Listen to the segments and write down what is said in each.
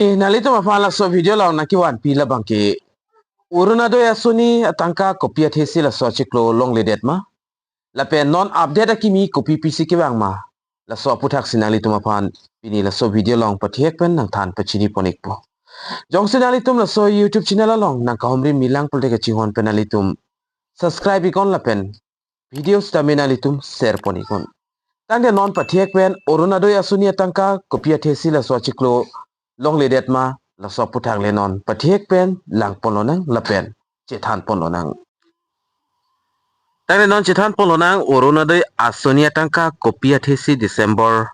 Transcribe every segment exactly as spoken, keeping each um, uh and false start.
Eh, nanglitum aphan laso video along nangkevanpi labangke Orunodoi Asoni atangka kopi athesi laso achiklo longledet ma? Lapen non update akimi kopi pisi kevang ma? Laso aputhaksi nanglitum aphan pini laso video along pathek pen nangthan pachini pon ikpo. Jongsi nanglitum laso YouTube channel along nangkahumri milang pulote kachehon pen nanglitum subscribe iknon lapen video sitame nanglitum share pon iknon. Tangte non pathek pen Orunodoi Asoni atangka kopi athesi laso achiklo longledet ma, laso aputhak le non pathek pen lang pon lonang lapen chethan pon lonang. Tangte non chethan pon lonang Orunodoi Asoni atangka kopi athesi December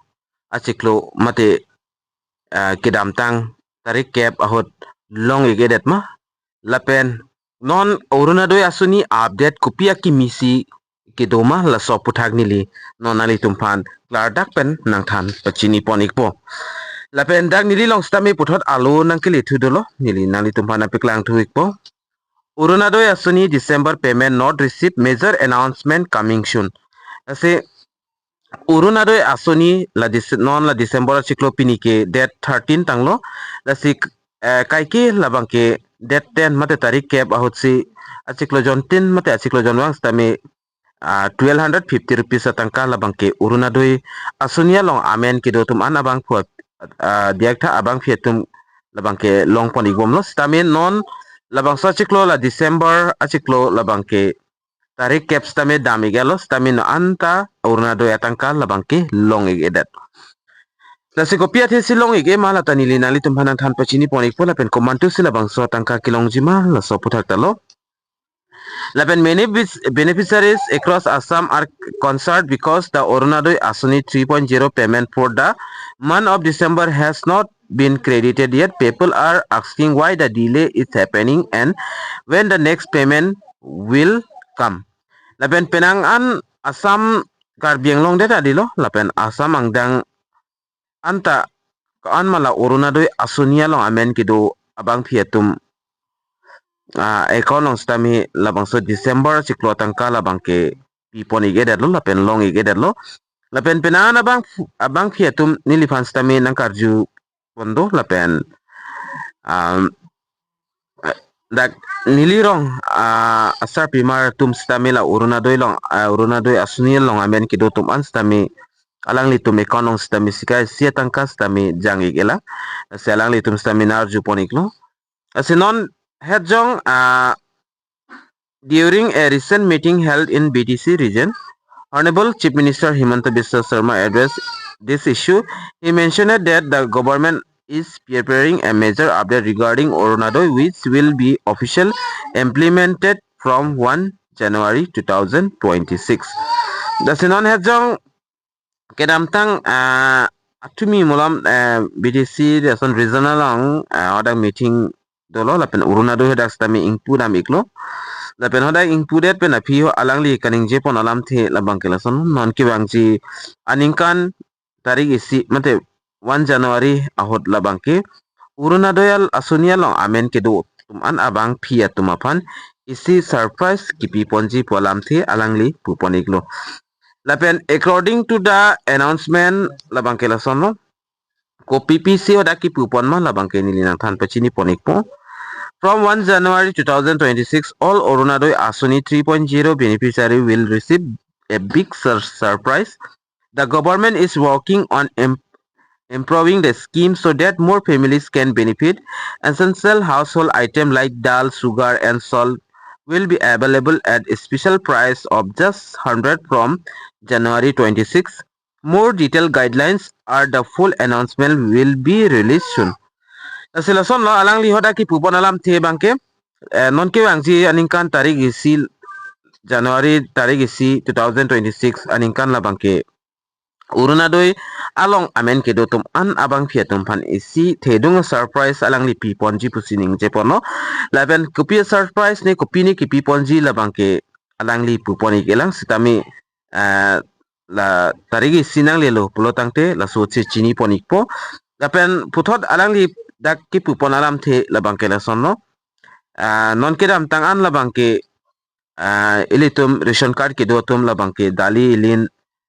achiklo mate, ah, kedamtang tarik kep ahut long-ik-edet ma? Lapen non Orunodoi Asoni update kopi akimi si kedo ma, laso aputhak neli non nanglitum aphan klardak pen nangthan pachini pon ikpo. Lapen dak neli along sitame puthot alo nangkelethu dolo, neli nanglitum aphan nangpaklang thu ikpo. Orunodoi Asoni December payment not received, major announcement coming soon. Lasi Orunodoi Asoni la Dece-, non la December achiklo, pini ke date thirteen tanglo. Lasi, eh, kaike labangke date ten mate tarik kep ahutsi achiklo jontin mate achiklo jonvang sitame, ah, twelve hundred fifty rupees atangka labangke Orunodoi Asoni along amen kedo atum an abangphu, ah, diyaktha abangpi atum labangke long pon ikbomlo. Sitame non labangso achiklo la December achiklo labangke tarik kep sitame dam-ik-etlo, sitame non anta Orunodoi atangka labangke long-ik-edet. Lasi kopi athesi long-ik-e ma, lata neli nanglitum aphan nangthan pachini pon ikpo, lapen komantusi labangso atangka kelongji ma, laso aputhak ta lo. Lapen many bes-, beneficiaries across Assam are concerned because the Orunodoi Asoni three point zero payment for the month of December has not been credited yet. People are asking why the delay is happening and when the next payment will come. Lapen penang an Assam Karbi Anglong det adilo, lapen Assam angdeng anta ko-an ma la Orunodoi Asoni along amen kedo abangpi atum, ah, account along sitame labangso December achiklo atangka labangke pi pon-ik-edetlo lapen long-ik-edetlo. Lapen penang an abang, abangpi atum neliphan sitame nangkarju pon do lapen, um, dak neli rong, ah, asarpimar atum sitame la Orunodoi along, ah, Orunodoi Asoni along amen kedo atum an sitame alanglitum account along sitame sika isi atangka sitame jang-ik-elang. Lasi alanglitum sitame nang-arju pon iklo. Lasi non hetjong, ah, during a recent meeting held in B T C region, Honorable Chief Minister Himanta Biswa Sarma addressed this issue. He mentioned that the government is preparing a major update regarding Orunodoi, which will be official implemented from one January two thousand twenty-six. Lasi non hetjong kedamtang, ah, athumi malom, eh, B T C lason regional along, ah, hadak meeting dolo lapen Orunodoi hadak sitame ingpu dam-iklo. Lapen hadak ingpudet pen aphi ho alangli kaningje pon alamthe labangke lason, non kevangji aningkan tarik isi mate one January ahut labangke Orunodoi al-, Asoni along amen kedo atum an abangpi atum aphan isi surprise kipi ponji pu alamthe alangli pu pon-iklo. Lapen according to the announcement labangke lasonlo, kopi pisi hadak kipu pon ma labangke neli nangthan pachini pon-ikpo. From one January two thousand twenty-six, all Orunodoi Asoni three point zero beneficiary will receive a big sur-, surprise. The government is working on im-, improving the scheme so that more families can benefit. Essential household item like dal, sugar, and salt will be available at a special price of just hundred from January twenty-six. More detailed guidelines are the full announcement will be released soon. Lasi lasonlo alangli hadak kipu pon alamthe abangke, eh, non kevangji aningkan tarik isi January tarik isi two thousand twenty-six aningkan labangke Orunodoi along amen kedo atum an abangpi atum aphan isi thedung surprise alangli pi ponji pusi ningje ponlo. Lapen kopi surprise ne kopi ne kipi ponji labangke alangli pu pon-ik-elang sitame, eh, la tarik isi nanglelo pulo tangte laso che chini pon-ikpo. Lapen puthot alangli dak kipu pon alamthe labangke lasonlo. Ah, non kedamtang an labangke, ah, ilitum ration card kedo atum labangke dali, ilin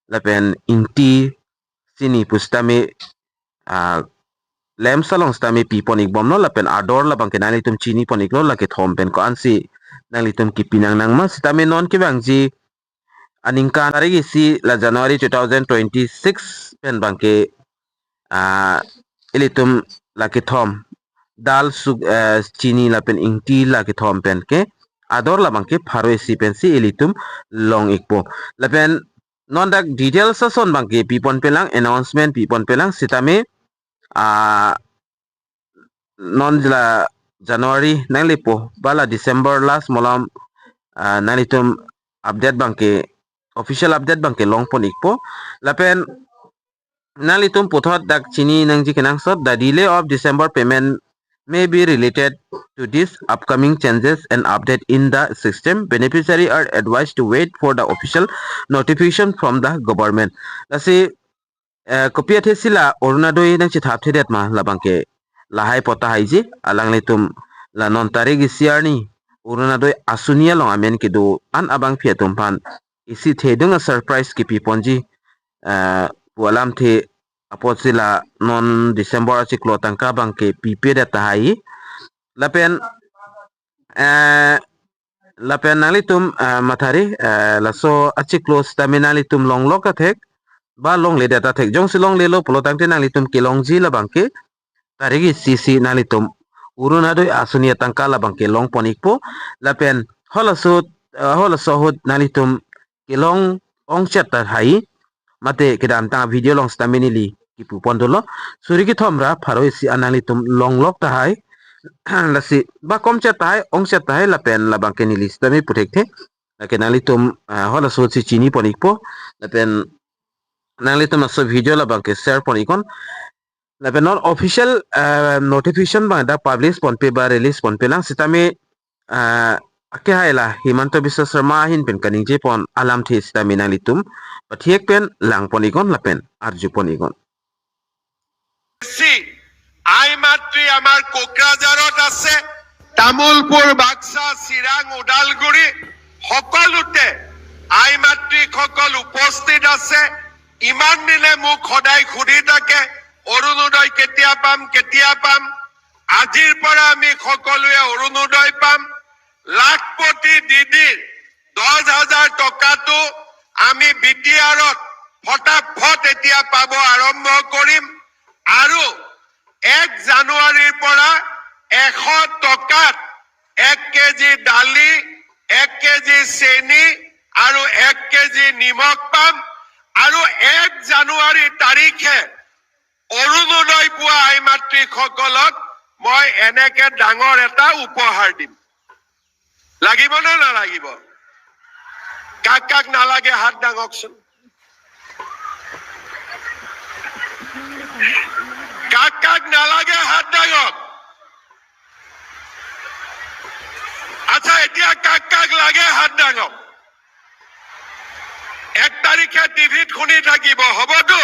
lapen ingti, chini pu sitame, ah, lamps along sitame pipon ikbomlo lapen ador labangke nanglitum chinipon iklo la kethom pen ko-ansi nanglitum kipi nangnang ma sitame non kevangji aningkan tarik isi la January two thousand twenty-six pen abangke ah, ilitum la kethom dal suk eh, chini lapen ingti la kethom pen ke ador labangke pharo isi pensi ilitum long ikpo. Lapen non dak details ason abangke pipon pelang, announcement pipon pelang sitame ah, non la January nanglepo ba la December last malom ah, nanglitum update abangke, official update abangke longpon ikpo. Lapen nanglitum puthot dak chini nangji kenangsot, the delay of December payment may be related to this upcoming changes and update in the system. Beneficiary are advised to wait for the official notification from the government. Lasi eh, kopi athe si la Orunodoi nangchethapthedet ma labangke lahai pota haiji, alanglitum la non tarik isi arni Orunodoi asuni along amen kedo-an abangpi atum aphan isi thedung a-surprise kipiponji eh, pu alamthe apotsi la non December achiklo atangka abangke pipedet tahai. Lapen eh, lapen nanglitum eh, mathari eh, laso achiklo sitame nanglitum longlok athek ba longledet athek, jongsi longlelo pulo tangte nanglitum kelongji labangke tarik isi si nanglitum Orunodoi asuni atangka labangke longpon ikpo. Lapen halaso eh, halaso ahut nanglitum kelong ongchet tahai, mate kedamtang video along sitame neli kipupon dolo, suri kethom ra pharo isi an nanglitum longlok tahai. Lasi ba komchet tahai, ongchet tahai lapen labangke neli sitame puthekthe. Lake nanglitum ah, halaso si chinipon ikpo lapen nanglitum laso video labangke share pon iknon. Lapen non official eh, notification abang dak publish ponpe ba release ponpelang sitame eh, akehai la Himanta Biswa Sarma ahin pen kaningjepon alamthe sitame nanglitum pathek pen langpon iknon lapen arjupon iknon. C I মাতৃ আমাৰ কোকৰাঝাৰত আছে, তামুলপুৰ, বাক্সা, চিৰাং, ওদালগুৰি সকলোতে আই মাতৃসকল উপস্থিত আছে। ইমান দিনে মোক সদায় সুধি থাকে, অৰুণোদয় কেতিয়া পাম, কেতিয়া পাম? আজিৰ পৰা আমি সকলোৱে অৰুণোদয় পাম। লাখপতি দিদিৰ দহ হাজাৰ টকাটো আমি বি টি আৰত ফটাফট এতিয়া পাব আৰম্ভ কৰিম। আৰু এক জানুৱাৰীৰ পৰা এশ টকাত এক কেজি দালি, এক কেজি চেনি আৰু এক কেজি নিমখ পাম। আৰু এক জানুৱাৰী তাৰিখে অৰুণোদয় পোৱা আই মাতৃসকলক মই এনেকে ডাঙৰ এটা উপহাৰ দিম। লাগিবনে নালাগিব? কাক কাক নালাগে হাত দাঙকচোন। কাক কাক নালাগে হাত দাঙক। আচ্ছা, এতিয়া কাক কাক লাগে হাত দাঙক। এক তাৰিখে টিভিত শুনি থাকিব, হ'বতো?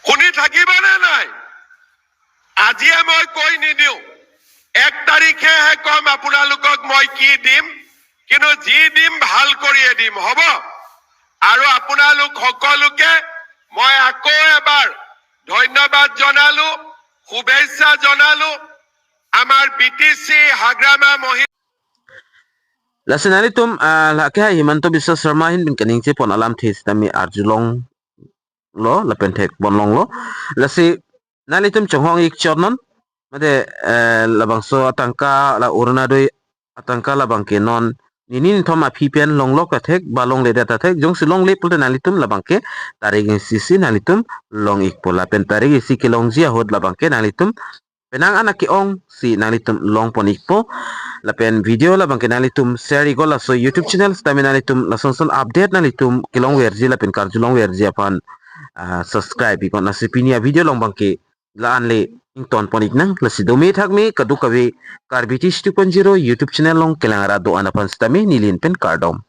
শুনি থাকিবনে নাই? আজিয়ে মই কৈ নিদিওঁ, এক তাৰিখেহে ক'ম আপোনালোকক মই কি দিম, কিন্তু যি দিম ভাল কৰিয়ে দিম, হ'ব? আৰু আপোনালোক সকলোকে মই আকৌ এবাৰ ধন্যবাদ জনালো, শুভেচ্ছা জনালো। আমাৰ বি টি চি হাগ্ৰামা মহিলা Lasi nanglitum ah, lake hai Himanta Biswa Sarma ahin pen kaningjepon alamthe sitame arjulonglo lapen thekponlonglo. Lasi nanglitum chonghong ik chot non. Mate eh, labangso atangka la Orunodoi atangka labangke non nini nithom aphi pen longlok athek ba longledet athek, jongsi longle pulote nanglitum labangke tarik isi si nanglitum long ikpo lapen tarik isi kelongji ahut labangke nanglitum penang anak ke-ong si nanglitum longpon ikpo. Lapen video labangke nanglitum share iknon, laso YouTube channel sitame nanglitum lasonson update nanglitum kelongverji lapen karjulongverji aphan ah, subscribe iknon. Lasi pini a-video along abangke la-an le ingtonpon iknang. Lasi dome thakme kadokave Karbi Tish two point zero YouTube channel along kelang arat do-an aphan sitame neli ahin pen kardom.